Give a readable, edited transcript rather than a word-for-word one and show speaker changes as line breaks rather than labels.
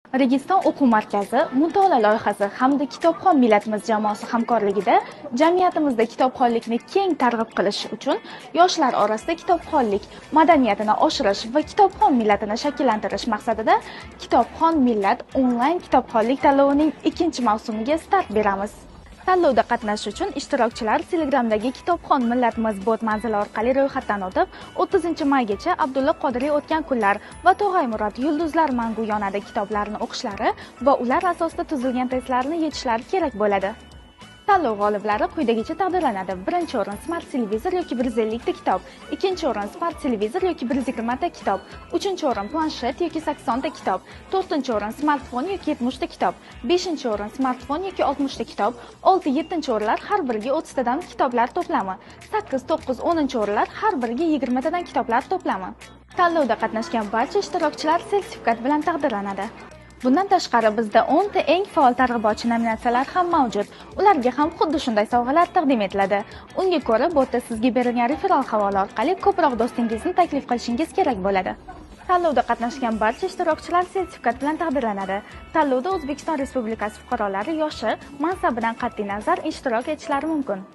Registon o'quv markazi mutolaa loyihasi hamda Kitobxon millatimiz jamoasi hamkorligida jamiyatimizda kitobxonlikni keng targ'ib qilish uchun yoshlar orasida kitobxonlik madaniyatini oshirish va kitobxon millatini shakllantirish maqsadida Kitobxon millat onlayn kitobxonlik tanlovining ikkinchi mavsumiga start beramiz. Tanlovda qatnashish uchun ishtirokchilar Telegramdagi Kitobxon millatimiz bot manzili orqali ro'yxatdan o'tib, 30-maygacha Abdulla Qodiriy "O'tgan kunlar" va Tog'ay Murod "Yulduzlar mangu yonadi" kitoblarini o'qishlari va ular asosida tuzilgan testlarni yechishlari kerak bo'ladi. Tanlov g'oliblari quyidagicha taqdirlanadi. Birinchi o'rin smart televizor yoki 150 ta kitob, ikkinchi o'rin smart televizor yoki 120 ta kitob, uchinchi o'rin planshet yoki 80 ta kitob, to'rtinchi o'rin smartfon yoki 70 ta kitob, beshinchi o'rin smartfon yoki 60 ta kitob, 6, 7 o'rinlar har biriga 30 tadan kitoblar to'plami, 8, 9, 10 o'rinlar har biriga 20 tadan kitoblar to'plami. Tanlovda qatnashgan barcha ishtirokchilar sertifikat bilan taqdirlanadi. Bundan tashqari, bizda 10 ta eng faol targ'ibotchi nominatsiyalar ham mavjud. Ularga ham xuddi shunday sovg'alar taqdim etiladi. Unga ko'ra, botda sizga berilgan referal havola orqali ko'proq do'stingizni taklif qilishingiz kerak bo'ladi. Tanlovda qatnashgan barcha ishtirokchilar sertifikat bilan taqdirlanadi. Tanlovda O'zbekiston Respublikasi fuqarolari yoshi, mansabidan qat'iy nazar ishtirok etishlari mumkin.